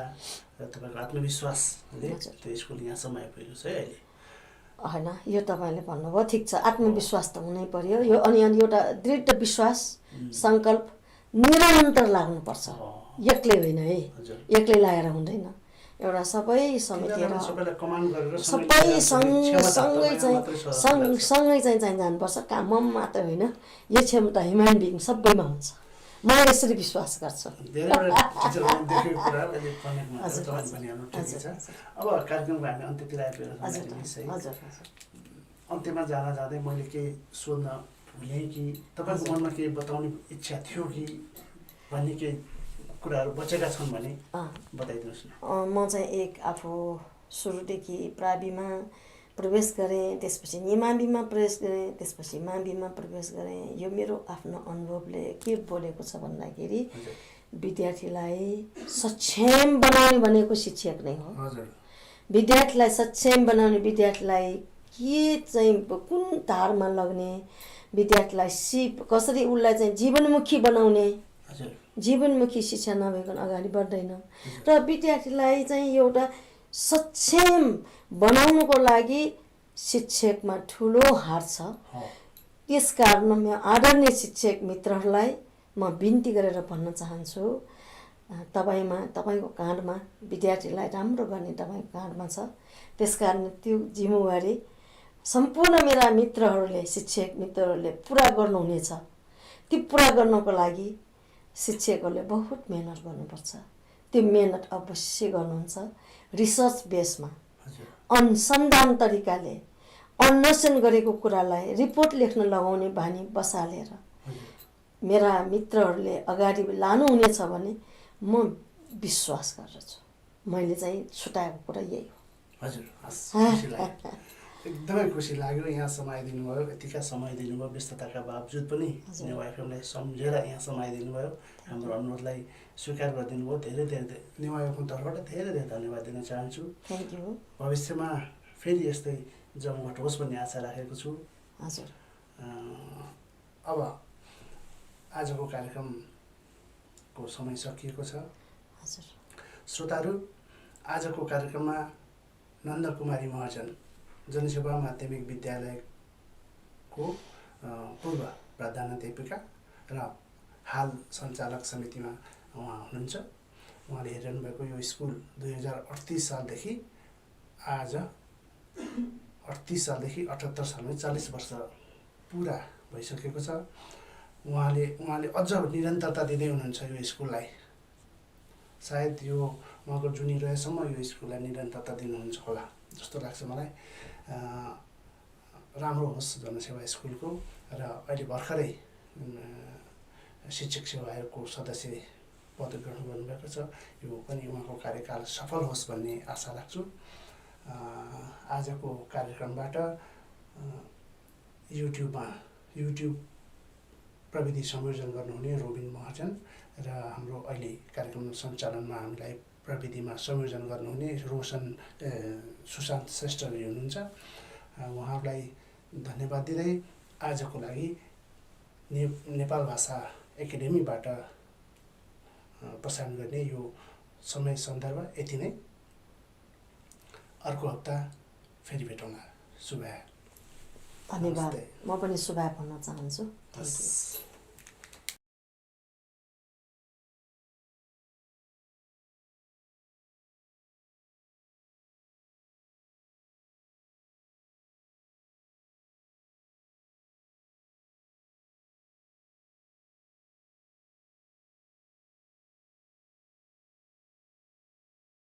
र तपाईँको आत्मविश्वासले त्यो स्कुल यहाँसम्म आइपुगेको छ है अहिले होइन यो तपाईँले भन्नुभयो ठिक छ आत्मविश्वास त हुनै पर्यो यो अनि एउटा दृढ विश्वास सङ्कल्प निरन्तर लाग्नुपर्छ एक्लै होइन है एक्लै लागेर हुँदैन एउटा सबै समेटेर सबै सँगै चाहिँ जानुपर्छ काम मात्र होइन यो क्षमता ह्युमन बिङ सबैमा हुन्छ म यसरी विश्वास गर्छु अब कार्यक्रमको हामी अन्त्यतिर आइपुगेको अन्त्यमा जाँदै मैले केही सोध्न भुलेँ कि तपाईँको मनमा केही बताउने इच्छा थियो कि भन्ने केही कुराहरू बचेका छन् भने बताइदिनुहोस् न म चाहिँ आफू सुरुदेखि प्राविमा प्रवेश गरेँ त्यसपछि निमाविमा प्रवेश गरेँ त्यसपछि माविमा प्रवेश गरेँ यो मेरो आफ्नो अनुभवले के बोलेको छ भन्दाखेरि विद्यार्थीलाई सक्षम बनाउने भनेको शिक्षक नै हो विद्यार्थीलाई सक्षम बनाउने विद्यार्थीलाई के चाहिँ कुन धारमा लग्ने विद्यार्थीलाई सिप कसरी उसलाई चाहिँ जीवनमुखी बनाउने, हजुर जीवनमुखी शिक्षा नभइकन अगाडि बढ्दैन। र विद्यार्थीलाई चाहिँ एउटा सक्षम बनाउनुको लागि शिक्षकमा ठुलो हात छ। त्यस कारण म आदरणीय शिक्षक मित्रहरूलाई म बिन्ती गरेर भन्न चाहन्छु, तपाईँको काँधमा विद्यार्थीलाई राम्रो गर्ने तपाईँको काँधमा छ। त्यस कारण त्यो जिम्मेवारी सम्पूर्ण मेरा मित्रहरूले, शिक्षक मित्रहरूले पुरा गर्नुहुनेछ। त्यो पुरा गर्नको लागि शिक्षकहरूले बहुत मेहनत गर्नुपर्छ। त्यो मेहनत अवश्य गर्नुहुन्छ। रिसर्च बेसमा अनुसन्धान तरिकाले अन्वेषण गरेको कुरालाई रिपोर्ट लेख्न लगाउने बानी बसालेर मेरा मित्रहरूले अगाडि लानुहुनेछ भन्ने म विश्वास गर्दछु। मैले चाहिँ छुटाएको कुरा यही हो। हजुर, खुसी लाग्यो, एकदमै खुसी लाग्यो। यहाँसम्म आइदिनु भयो, यतिका समय दिनुभयो, व्यस्तताका बावजुद पनि नेवा एफएमलाई सम्झेर यहाँसम्म आइदिनु भयो, हाम्रो अनुरोधलाई स्वीकार गरिदिनु भयो। धेरै धेरै नेवा एफएमको तर्फबाट धेरै धेरै धन्यवाद दिन चाहन्छु। Thank you. भविष्यमा फेरि यस्तै जमघट होस् भन्ने आशा राखेको छु। हजुर। अब आजको कार्यक्रमको समय सकिएको छ। हजुर। श्रोताहरू, आजको कार्यक्रममा नन्दकुमारी महाजन जनसेवा माध्यमिक विद्यालयको पूर्व प्रधानाध्यापिका र हाल सञ्चालक समितिमा उहाँ हुनुहुन्छ। उहाँले हेरिरहनु भएको यो स्कुल 2038 सालदेखि आज 38 सालदेखि 78 सालमा 40 वर्ष पुरा भइसकेको छ। उहाँले अझ निरन्तरता दिँदै हुनुहुन्छ यो स्कुललाई। सायद यो उहाँको जुनी रहेसम्म यो स्कुललाई निरन्तरता दिनुहुन्छ होला जस्तो लाग्छ मलाई। राम्रो होस् जनसेवा स्कुलको। र अहिले भर्खरै शिक्षक सेवा आयोगको सदस्य पद ग्रहण गर्नुभएको छ। यो पनि उहाँको कार्यकाल सफल होस् भन्ने आशा राख्छु। आजको कार्यक्रमबाट युट्युब प्रविधि संयोजन गर्नुहुने रोबिन महाजन र हाम्रो अहिले कार्यक्रम सञ्चालनमा हामीलाई प्रविधिमा संयोजन गर्नुहुने सुशान्त श्रेष्ठजी हुनुहुन्छ। उहाँहरूलाई धन्यवाद दिँदै आजको लागि नेपाल भाषा एकाडेमीबाट प्रसारण गर्ने यो समय सन्दर्भ यति नै। अर्को हप्ता फेरि भेटौँला। शुभ। धन्यवाद। म पनि शुभ भन्न चाहन्छु।